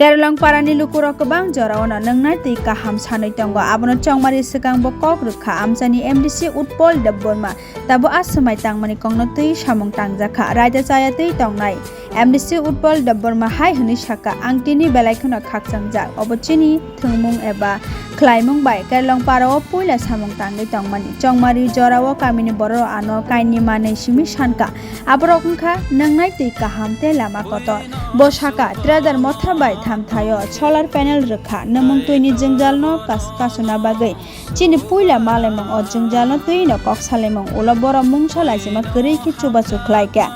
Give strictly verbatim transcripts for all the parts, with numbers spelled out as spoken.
Terlong parani lukurok kwbang jorao no nwngnai twi kaham sanwi tongo. Abono chongmari swkang bo kok rwkha amchaini M D C Utpal Debbarma. Tabo a swmai tangmani kokno twi samung tangjakha. Raida chaya twi tongnai M D C Utpal Debbarma hai hwnwi sakha, "Ang tini belai kheno khakchangjak. Obo chini thwngmung eba khlaimung bai Kerlong parao puila samung tangwi tongmani. Chongmari jorao kamini bororok ano kainwi manwi simi sankha. Aborok wngkha nwngnai twi kaham tei lama kotor." Bo sakha, "Trader Motha bai thamthaio solar panel rwkha, nwmung twini jwngjalno kas-, kasuna bagwi chini puila malaimung o jwngjalno twino kok salaimung, ulo borok mungsa laisima kwrwi khe chubachu khlaikha.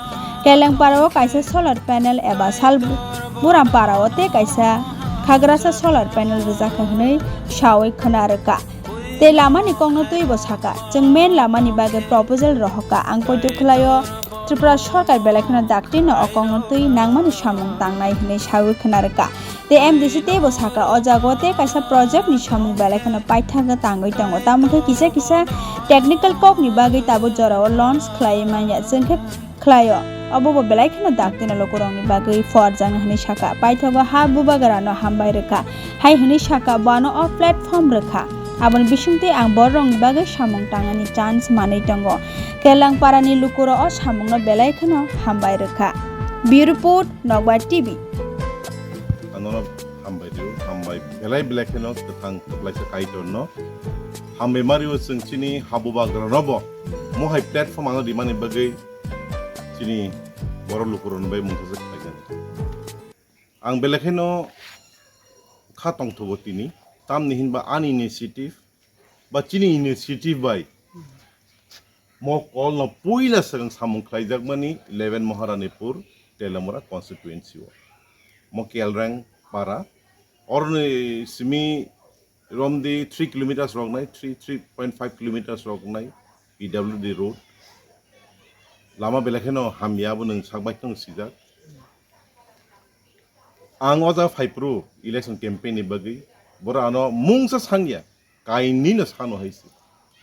Kerlong parao kaisa solar panel eba sal bu-, buram parao tei kaisa khagrasa solar panel rwjakha hwnwi sawi khwna rwkha." Tei lamani kokno twibo sakha, "Chwng main lamani bagwi proposal rohorkha, ang poito khlaio Tripura sorkar belai kheno dakti no o kokno twi nangmani samung tangnai," hwnwi sawi khwna rwkha. Tei M D C teibo sakha, "O jagao tei kaisa project ni samung belai kheno paithago tangwi tongo, tamo khe kisa kisa technical kok ni bagwi tabuk jorao launch khlaiwi manya, chwng khe khlaio. Obo bo belai kheno dakti no lukurokni bagwi phuarjaknai," hwnwi sakha. Paithago ha bubagrano hambai rwkha, hai hwnwi sakha, "Bono o platform rwkha, aboni bisingtwi ang bororokni bagwi samung tangnani chance manwi tongo." Kerlong parani lukurok o samungno belai kheno hambai rwkha. Bureau Report, Nokbar T V. Ano hambai rio, hambai belai belai kheno kwthang kwplaisa Kaitorno. Hambai mario chwng chini habubagranobo mohai platform ano rimani bagwi chini borok lukurokno bai mungsa se khlaijani. Ang belai kheno kha tongthogo tini, tamni hinba ani initiative ba chini initiative bai mo kolno puila swkang samung khlaijakmani eleven Maharanipur Telamura constituency o. Mo Kelrang para, oroni simi romdi three kilometers roknai, three, three point five kilometers roknai P W D road. Lama belai kheno hamya, abo nwng sakbai kheno sijak. Ang o jaga phaiphuru election campaign ni bagwi, borok ano mungsa sangya, kainwi no sano hai se.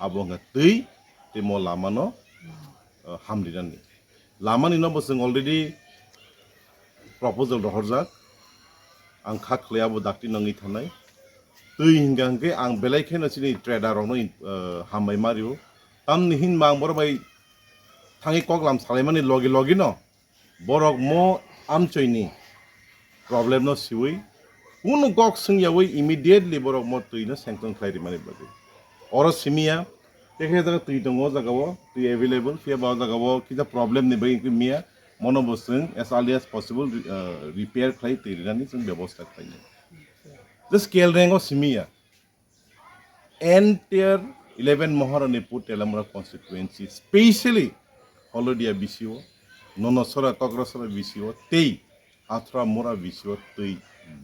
Abo wngkha twi tei mo lama no, uh, hamrinani. Lama ni no bo chwng already proposal rohorjak. Ang kha khlai abo dakti nangwi thanai. Twi hingka hingke ang belai kheno chini trader rokno, uh, hambai mario. Tamni hinba ang borok bai thangwi koklam salaimani logi logi no borok mo amchoini problem no siwi, kunu kok swngyawi immediately borok mo twi no sanction khlai rimani bagwi. Oro simiya, tekhe jaga twi tongo, o jaga o twi available, phiya ba o jaga o kisa problem ni bagwi wngkhe miya, mono bo chwng as early as possible, uh, repair khlai twi rinani chwng bebosta khlainai. Just Kelrang o simiya. Entire eleven Maharanipur Telamura constituency, specially Holodia B C O, Nonosora, Tokrasora B C O, tei Athra Mura B C O twi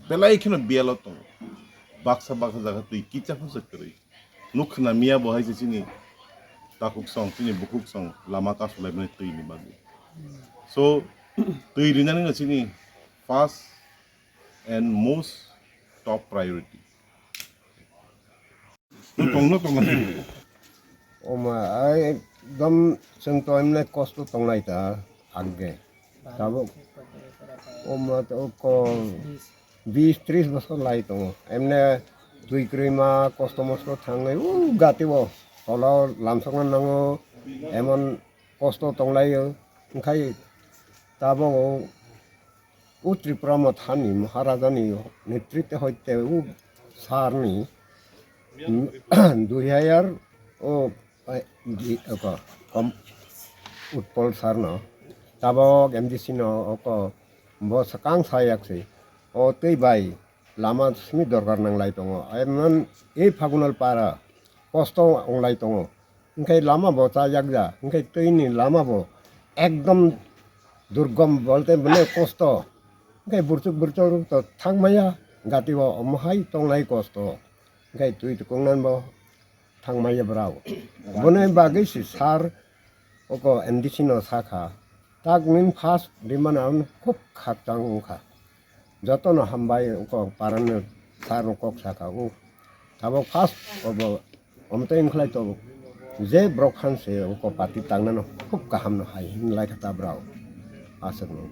belai kheno biyalo tongo. Baksa baksa jaga twi kicha phano se kwrwi. Nuk khna miya bo hai se chini takhuk song, chini bukhuk song lama kasulaimani twi ni bagwi. So, twi rinani no chini first and most top priority. Tongno tongno. Oma, ai, ekdom chwng to emne kosto tonglai ta, agge. Tabuk, oma, to ko bis tris bosor lai tongo. Emne twi kwrwi ma kosto mosto thangnai, u gati o, tolo lamsokna nango, emon kosto tonglaio. Wngkhai tabuk o, o Tripura Mothani Maharajani netrite hoite o sarni, mm, dui hajar o, eh, di, oko, kom, Utpal sarno, tabok M D C no oko bo swkang sayak se, o tei bai lama simi dorkar nanglai tongo. Emon ei Phagunal para kosto onglai tongo. Hingke lama bo chajak ja, hingke twi ni lama bo ekdom durgom bolte mane kosto. Hingke burchuk burchuk rok to thangmaya, gati bo omo hai tongnai kosto. Hingke twi tukungnan bo thangmaya brao. Boni bagwi si sar oko M D C no sakha. Tak nini first rimana ang khub khakchang wngkha. Jotono hambai wngkha, parano sarno kok sakha, o tabok first obo omtwi wngkhlai tongo. Je borok khan se wngkha party tangnano khub kaham no hai hinlai kha ta brao aswkno.